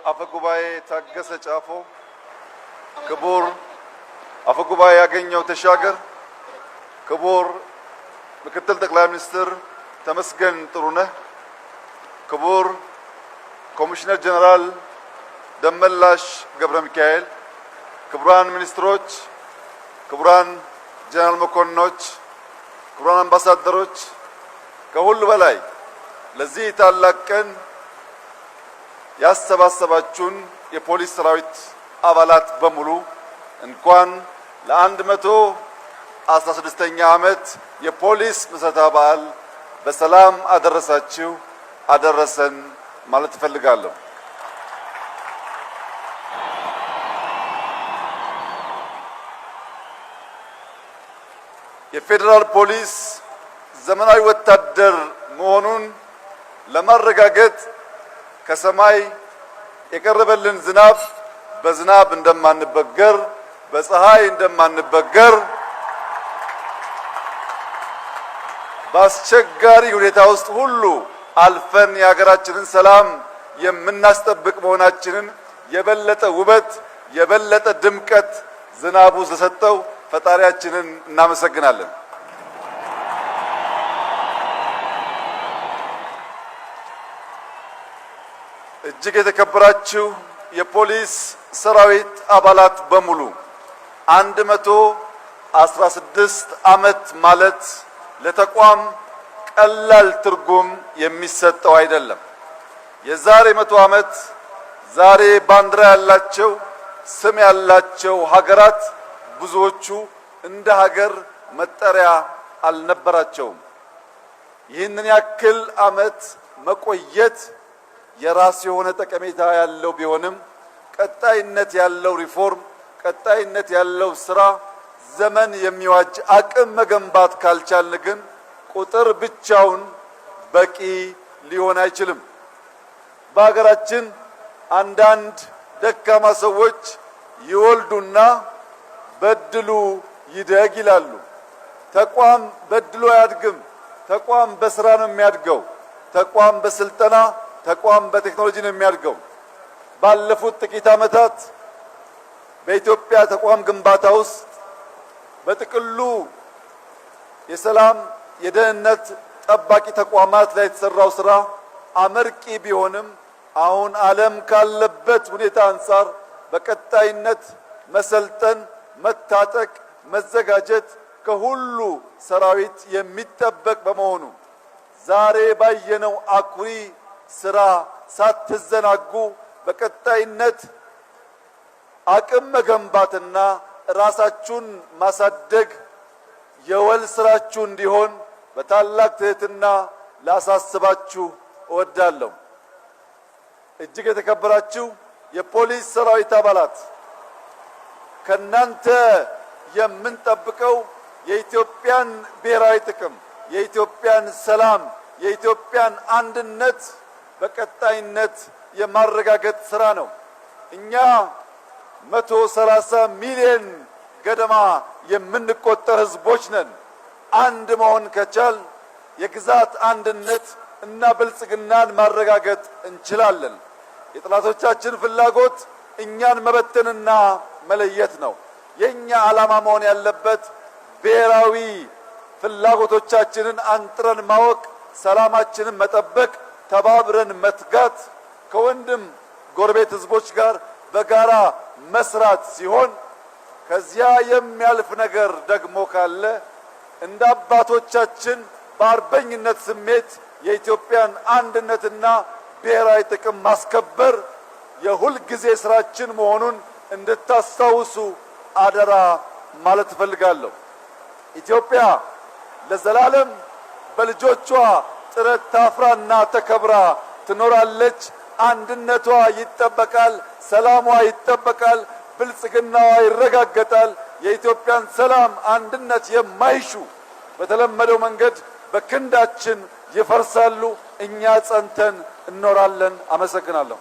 አፈ ጉባኤ ታገሰ ጫፎ፣ ክቡር አፈ ጉባኤ ያገኘው ተሻገር፣ ክቡር ምክትል ጠቅላይ ሚኒስትር ተመስገን ጥሩነህ፣ ክቡር ኮሚሽነር ጀነራል ደመላሽ ገብረ ሚካኤል፣ ክቡራን ሚኒስትሮች፣ ክቡራን ጀነራል መኮንኖች፣ ክቡራን አምባሳደሮች፣ ከሁሉ በላይ ለዚህ ታላቅ ቀን ያሰባሰባችሁን የፖሊስ ሰራዊት አባላት በሙሉ እንኳን ለ116ኛ ዓመት የፖሊስ ምስረታ በዓል በሰላም አደረሳችሁ አደረሰን ማለት እፈልጋለሁ። የፌዴራል ፖሊስ ዘመናዊ ወታደር መሆኑን ለማረጋገጥ ከሰማይ የቀረበልን ዝናብ በዝናብ እንደማንበገር፣ በፀሐይ እንደማንበገር፣ በአስቸጋሪ ሁኔታ ውስጥ ሁሉ አልፈን የሀገራችንን ሰላም የምናስጠብቅ መሆናችንን የበለጠ ውበት የበለጠ ድምቀት ዝናቡ ስለሰጠው ፈጣሪያችንን እናመሰግናለን። እጅግ የተከበራችሁ የፖሊስ ሰራዊት አባላት በሙሉ 116 ዓመት ማለት ለተቋም ቀላል ትርጉም የሚሰጠው አይደለም። የዛሬ 100 ዓመት ዛሬ ባንዲራ ያላቸው ስም ያላቸው ሀገራት ብዙዎቹ እንደ ሀገር መጠሪያ አልነበራቸውም። ይህንን ያክል ዓመት መቆየት የራሱ የሆነ ጠቀሜታ ያለው ቢሆንም ቀጣይነት ያለው ሪፎርም፣ ቀጣይነት ያለው ስራ፣ ዘመን የሚዋጅ አቅም መገንባት ካልቻልን ግን ቁጥር ብቻውን በቂ ሊሆን አይችልም። በሀገራችን አንዳንድ ደካማ ሰዎች ይወልዱና በድሉ ይደግ ይላሉ። ተቋም በድሎ አያድግም። ተቋም በስራ ነው የሚያድገው። ተቋም በስልጠና፣ ተቋም በቴክኖሎጂ ነው የሚያድገው። ባለፉት ጥቂት ዓመታት በኢትዮጵያ ተቋም ግንባታ ውስጥ በጥቅሉ የሰላም የደህንነት ጠባቂ ተቋማት ላይ የተሰራው ስራ አመርቂ ቢሆንም አሁን ዓለም ካለበት ሁኔታ አንጻር በቀጣይነት መሰልጠን፣ መታጠቅ፣ መዘጋጀት ከሁሉ ሰራዊት የሚጠበቅ በመሆኑ ዛሬ ባየነው አኩሪ ስራ ሳትዘናጉ በቀጣይነት አቅም መገንባትና ራሳችሁን ማሳደግ የወል ስራችሁ እንዲሆን በታላቅ ትህትና ላሳስባችሁ እወዳለሁ። እጅግ የተከበራችሁ የፖሊስ ሰራዊት አባላት፣ ከናንተ የምንጠብቀው የኢትዮጵያን ብሔራዊ ጥቅም፣ የኢትዮጵያን ሰላም፣ የኢትዮጵያን አንድነት በቀጣይነት የማረጋገጥ ስራ ነው። እኛ 130 ሚሊዮን ገደማ የምንቆጠር ህዝቦች ነን። አንድ መሆን ከቻል የግዛት አንድነት እና ብልጽግናን ማረጋገጥ እንችላለን። የጠላቶቻችን ፍላጎት እኛን መበተንና መለየት ነው። የኛ ዓላማ መሆን ያለበት ብሔራዊ ፍላጎቶቻችንን አንጥረን ማወቅ፣ ሰላማችንን መጠበቅ፣ ተባብረን መትጋት፣ ከወንድም ጎረቤት ህዝቦች ጋር በጋራ መስራት ሲሆን ከዚያ የሚያልፍ ነገር ደግሞ ካለ እንደ አባቶቻችን በአርበኝነት ስሜት የኢትዮጵያን አንድነትና ብሔራዊ ጥቅም ማስከበር የሁል ጊዜ ስራችን መሆኑን እንድታስታውሱ አደራ ማለት እፈልጋለሁ። ኢትዮጵያ ለዘላለም በልጆቿ ጥረት ታፍራና ተከብራ ትኖራለች። አንድነቷ ይጠበቃል፣ ሰላሟ ይጠበቃል፣ ብልጽግናዋ ይረጋገጣል። የኢትዮጵያን ሰላም አንድነት የማይሹ በተለመደው መንገድ በክንዳችን ይፈርሳሉ። እኛ ጸንተን እኖራለን። አመሰግናለሁ።